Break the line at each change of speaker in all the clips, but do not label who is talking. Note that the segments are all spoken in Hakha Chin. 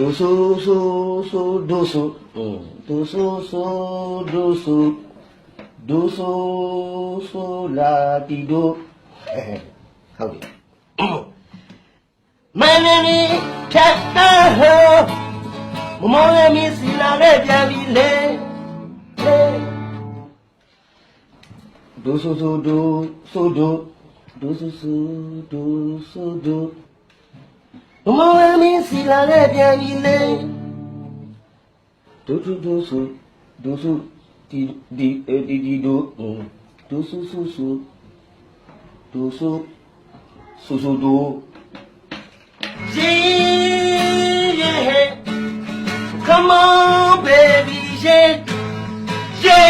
Du su su su du su du su su du su du su suလာတီတို့ဟုတ်ပြီမန္တလေးဖြတ်တန်းဟောမမောင်ရမီစီလာနဲ့ပြန်ပြီလေလေဒူဆူဆူဒူဆူဒူဒူဆူဆူဒူဆူဒူမမောင်ရမီစီလာနဲ့ပြန်ပြီလေဒူဒူဒူဆူဒူဆူဒီဒီဒီဒီဒူဒူဆူဆူဆူဒူဆူဆူဆူဒူ Yeah, yeah. Come on, baby, yeah. Yeah,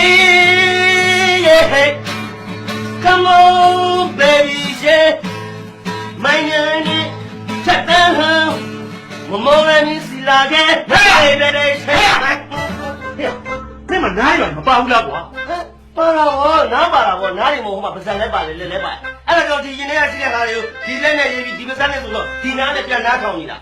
yeah. Come on, baby, yeah. My name is Chapman. မမောလည်းမစီလာခဲ့ဟဲ့ဟဲ့ဟဲ့ဟဲ့
မင်းမနားရမပါဘူးလားကွာ
ပါတော့နားပါတာပေါ့နားနေမို့ဟိုမှာပါဇက်လည်းပါလေလက်လည်းပါအဲ့ဒါကြောင့်ဒီရင်ထဲကရှိတဲ့ဟာတွေကိုဒီလက်နဲ့ရေးပြီးဒီပါဇက်နဲ့ဆိုတော့ဒီနားနဲ့ပြန်နားထောင်နေတာ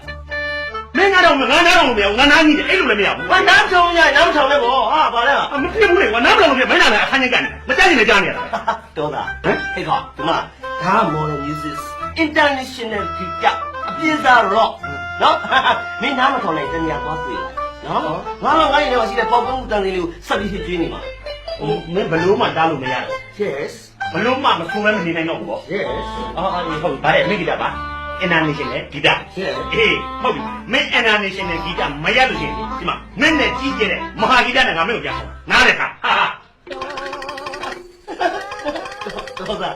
မင်းကတော့ငါနားတော့မရဘူးငါနားကြီးတယ်အဲ့လိုလည်းမရဘူး
ဘာနားထောင်ရနားထောင်လဲပေါ့ဟာပါလဲ
မဖြစ်ဘူးလေကွာနားမလို့မဖြစ်မင်းနားလည်းအခန်းကြီးကနေမကြိုက်နေလည်းကြားနေရတာ
တော်တာဟဲ့ကောင်ဒီမှာဒါ modern music international guitar အပြည့်စား rock နော်မင်းနားမထောင်လိုက်တနေရာသွားတွေ့လာနော်ငါတော့ငါ့ရင်ထဲမှာရှိတဲ့ပေါက်ကုန်းတန်လေးကိုဆက်ပြီးဟစ်ကျွေးနေမှာ
ဟိုမင်းဘလို့မှတားလို့မရတော့
yes
ဘလို့မှမဆုံးလည်းမနေနိုင်တော့ဘူးပေါ့
yes
အော်အော်ဟုတ်ပြီဗါတယ်မင်းဂီတာပါ international ဂီတာ
Yes.
အေးဟုတ်ပြီမင်း international ဂီတာမရလို့ရှိရင်ဒီမှာမင်းနဲ့ကြီးကျယ်တဲ့မဟာဂီတာနဲ့ငါမင်းကိုကြားနားလေခါဟာဟာ
တော်တာ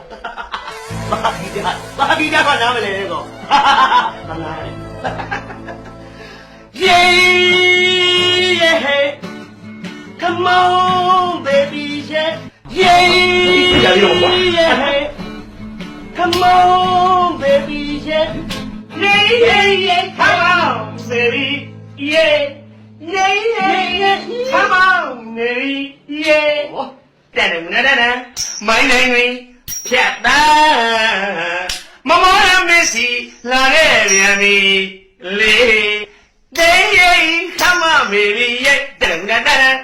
ဘာဂီတာဘာဂီတာကနားမလဲကောမနား Yeah yeah come on baby yeah yeah yeah come on baby yeah
Yeah yeah yeah come on baby yeah yeah yeah yeah come on baby yeah တဲ့တယ်နဲ့တဲ့နဲ့မိုင်းနိုင်ဝင်ဖြတ်သားမမောရမက်ဆီလာခဲ့ပြန်ပြီလေတေးရိ come on baby yeah တဲ့တယ်နဲ့တဲ့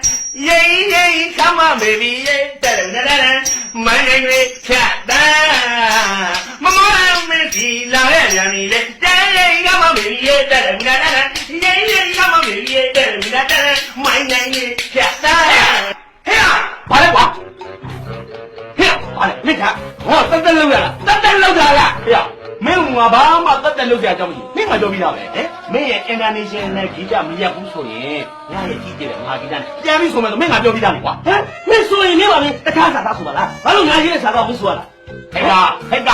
ယေယေ come on baby yeah တဲ့တယ်နဲ့တဲ့မိုင်းနိုင်ဝင်ဖြတ်သားမမောရမက်ဆီလာခဲ့ပြန်ပြီလေတေးရိ come on baby yeah တဲ့တယ်နဲ့တဲ့ယေယေ come on baby yeah တဲ့တယ်နဲ့တဲ့မိုင်းနိုင်ဝင်ဖြတ်သားဟဲ့
ဘာလဲကွာဟဲ့ဘာလဲမိခါငါတက်တက်လောက်ရလားတက်တက်လောက်တာလား
ဟဲ့မင်းကငါဘာမှတတ်တက်လုပ်ကြအကြောင်းမရှိမင်းငါပြောပြီးသားပဲ
ဟဲ့မင်းရဲ့ international ဂီတမရက်ဘူးဆိုရင်ငါရဲ့ကြီးကျယ်တဲ့ငါဂီတနဲ့
ပြန်ပြီးဆိုမယ်ဆိုမင်းငါပြောပြီးသားလေကွာ
ဟမ်မင်းဆိုရင်မင်းပါမင်းတခြားစာသားဆိုပါလားဘာလို့ငါရေးတဲ့စာသားမဆိုရလား
ဟဲ့ကဟဲ့က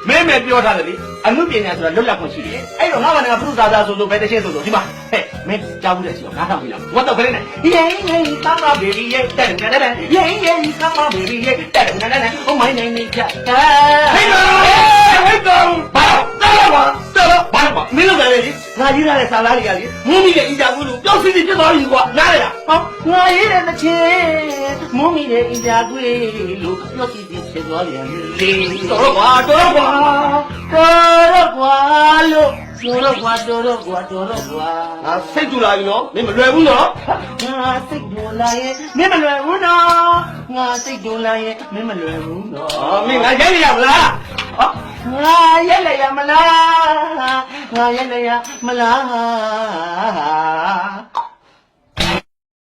မင်းမဲပြောထားတယ်လေအမှုပညာဆိုတာလွတ်လပ်ခွင့်ရှိတယ်အဲ့တော့ငါကလည်းငါပြုစာသားဆိုဆိုပဲတချင်းဆိုဆိုဒီမှာဟဲ့မင်းကြားဘူးတဲ့ရှိတော့ငါထောင်ပြီလားဝတ်တော့ခလေးနဲ့ယေယေကမဘေဘီယေတဲ့တဲ့တဲ့ယေယေကမဘေဘီယေတဲ့တဲ့တဲ့ဟိုမိုင်းနေနေကြဟဲ့ကောင်ဟဲ့ကောင်ဘာတော်ပါတော်ဘာဘာ
မင်းတို့ကလည်းလေငါရေးထားတဲ့စာသားတွေကလေမူးမိတဲ့အင်ဂျာကူလို့ပျောက်စီစီဖြစ်သွားပြီကွာနားလေလားဟောငါရေးတဲ့တစ်ချင်းမူးမိတဲ့အင်ဂျာကူလို့ပျောက်စီစီဖြစ်သွားပြန်လေ
တော်တော့ကွာတော်တော့ကွာ
တော်တော့ကွာလို့တော်တော့ကွာတော်တော့ကွာတော်တော့ကွာ
ငါစိတ်တူလာပြီနော်မင်းမလွယ်ဘူးနော်
ငါစိတ်ဒွန်လာရင်မင်းမလွယ်ဘူးနော်ငါစိတ်ဒွန်လာရင်မင်းမလွယ်ဘူးနော်
အော်မင်းငါရိုက်နေရမလား
ဟောငါရက်လေရမလားငါရက်လေရမလား
ဟ